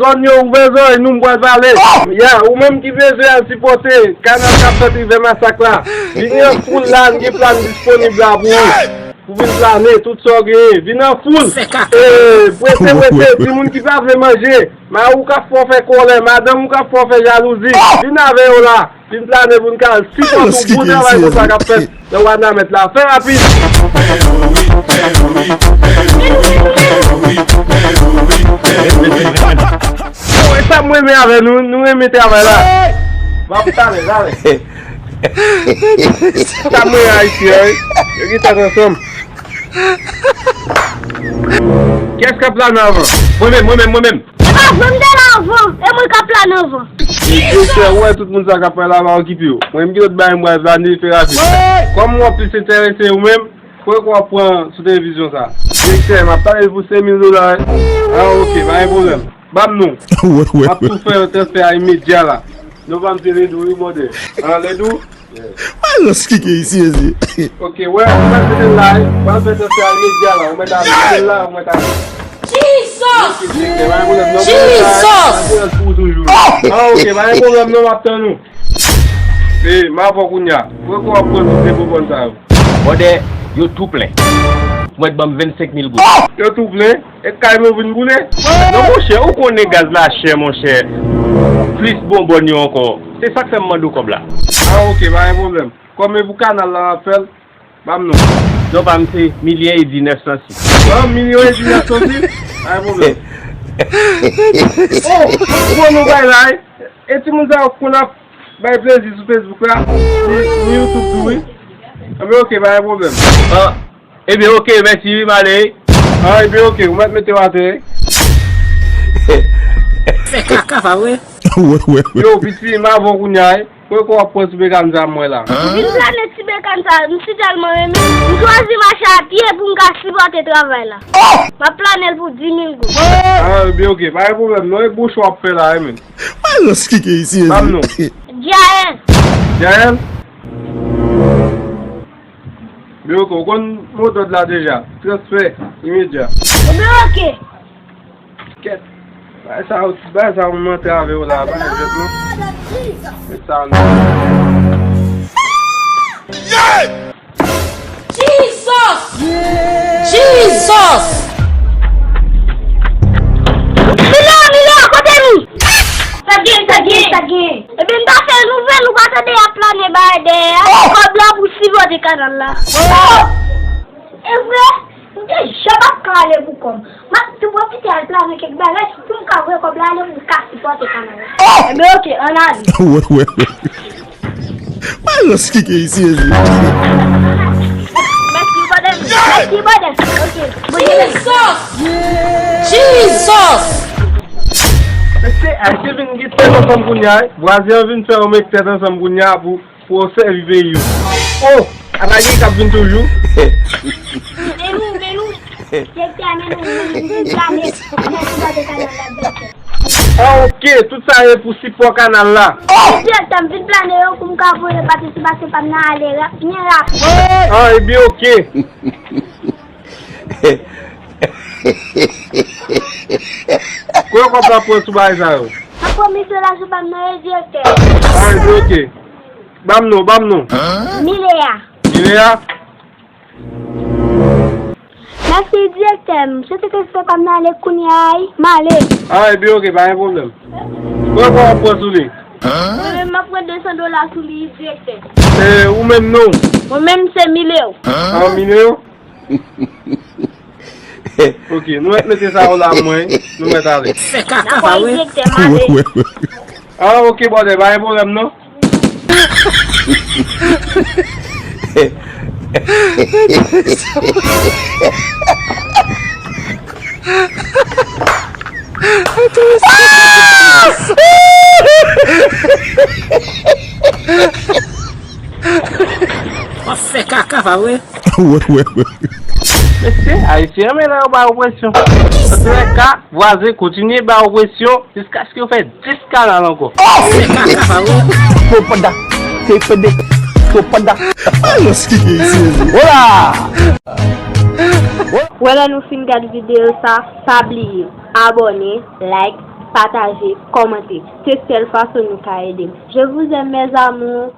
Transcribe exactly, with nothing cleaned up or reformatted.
Zòn yo, ouvè zòrèy nou, m pral pale. Ya, ou menm ki bezwen al sipòte kanal k ap fèt Rivyè Masak la, vini an foul la, n gen plan disponib la pou ou. Pou vin plane tout sa w genyen. Vin an foul. Ee, prese, prese, timoun ki pa vle manje, mari w k ap fè w fè kòlè, madanm ou k ap fè w fè jalouzi, vin avè yo la. Vin plane pou n ka al sipòte yon bon travay konsa k ap fèt nan Wanament la. Fè rapid. Bon, e sa m renmen avè nou, nou renmen travay la. M ap talè, talè. Sa m renmen Ayisyen an, wi. Yo gen tèt ansanm. Kiyès k ap plane anvan? Mwen menm, mwen menm, mwen menm. E pa vre, m te la anvan. E mwen k ap plane anvan. Direktè, ou wè tout moun sa k ap pale la, pa okipe yo. Mwen, m gen lòt bagay m pral plane, fè rapid. Kòm w ap plis enterese ou menm, kwè w ap pran sou televizyon sa. Direktè, m ap pale pou senk mil dola, wi. Ah, ok, pa gen pwoblèm. Ban m non. M ap tou fè yon transfè a imedya la. Non pa m se Ledou, wi, brother. Ah, Ledou? Mwen lòs kike isi, ezi. Ok, wè, ou pral fè la, ou pral fè transfè a imedya la, ou mèt ale, ou la, ou mèt ale. Jesus! Ok, direktè, pa gen pwoblèm non, Jesus! Ah, ok, pa gen pwoblèm non, m ap tann ou. E, m ap wè kounye a. Wè kò w ap pran tout depo bòn sa yo. Brother, yo tou plen. Ou mèt ban m vennsenk mil goud. Yo tou plen? E kay mwen vin boule? Non, monchè, ou konnen gaz la chè, monchè. Plis bonbòn yo ankò. Se sa k fè m mande w kòb la. Ah, ok, pa gen pwoblèm. Kòm e pou kanal la m ap fè l, ban m non. Non pa m se Milyen Edi nèf san sis. Ah, Milyen Edi nèf san sis? Pa gen pwoblèm. Oh, bon nou bay la, wi. E timoun sa yo konn ap bay plezi sou Facebook la, ni, ni YouTube tou, wi. Anben, ok, pa gen pwoblèm. Ah, ebyen, ok, mèsi, wi, m ale. Ah, ebyen, ok, ou mèt mete w atè, wi. Fè kaka, pa vre? Yo, piti, m avè w kounye a, wi. Kòb w ap pran ti bekàn sa mwen la. M vin plane ti bekàn sa, m si tèlman renmen. M chwazi mache a pye pou m ka sipòte travay la. M ap plane l pou dis mil goud. Ah, ebyen, ok, pa gen pwoblèm, non, e bon chwa w ap fè la, wi, men. Mwen lòs kike isi, ezi. Ban m non. Djaèl. Djaèl? Ebyen, ok, ou konn modòd la deja. Transfè imedya. Ebyen, ok. Kèt. Bagay sa yo, bagay sa yo, mwen antre avè yo la, pa gen jwèt non. Mèt sa nou. Jesus! Jesus! Milyon, milyon, kote nou? Sa gen, sa gen, sa gen. Ebyen, m ta fè nouvèl, ou pa tande y ap plane bagay dèyè a. Kòb la pou sipòte kanal la. E vre? M te janm ap ka ale pou kòb. M ap tou pwofite al plane kèk bagay pou m ka voye kòb la ale pou m ka sipòte kanal la. Ebyen, ok, ann ale. Wè, wè, wè. Mwen lòs kike isi, ezi. Mèsi, brother. Mèsi, brother. Ok. Bonjou, mèsi. Jesus! Jesus! Mesye, Ayisyen vin gen tèt ansanm kounye a, wi. Vwazen an vin fè yo met tèt ansanm kounye a pou Pou w sèvi peyi w. Oh! Apa gen k ap vin toujou? Men nou, men nou. Direktè, men nou, men nou, men nou, men nou, men nou, men nou, men nou, men nou, men nou. Ah, ok, tout sa e pou sipò kanal la. Direktè, m vin plane yo pou m ka voye patisipasyon pa m nan ale rap, byen rap. Ah, ebyen, ok. Kòb w ap pran sou bagay sa yo? Sa pwomi se lajan pa m nan, wi, direktè. Ah, ebyen, ok. Ban m non, ban m non. Mileya. Mileya? Mèsi, direktè. M swete ke se pa m nan ale kounye a, wi. M ale. Ah, ebyen, ok, pa gen pwoblèm. Kòb w ap pran sou li? Mwen menm, m ap pran de san dola sou li, direktè. E, ou menm non? Mwen menm, se Mileo. Ah, Mileo? Ok, nou mèt mete sa yo la, mwen, nou mèt ale. Fè kaka, pa vre? Dakò, direktè, m ale. Ah, ok, brother, pa gen pwoblèm, non. W ap fè kaka, pa vre? Wè, wè, wè. Mesye, Ayisyen renmen lè yo ba yo presyon. Antoulèka, vwazen, kontinye ba yo presyon jiskaske yo fè dis kanal ankò. Fè kaka, pa vre? Topada, tepede, topada. Alòs ki gen isi, ezi. Hola! Wè lè nou fin gad videyo sa, pa bliye abòne, like, pataje, kòmante. Se sèl fason nou ka ede m. Je vous aime, mes amours.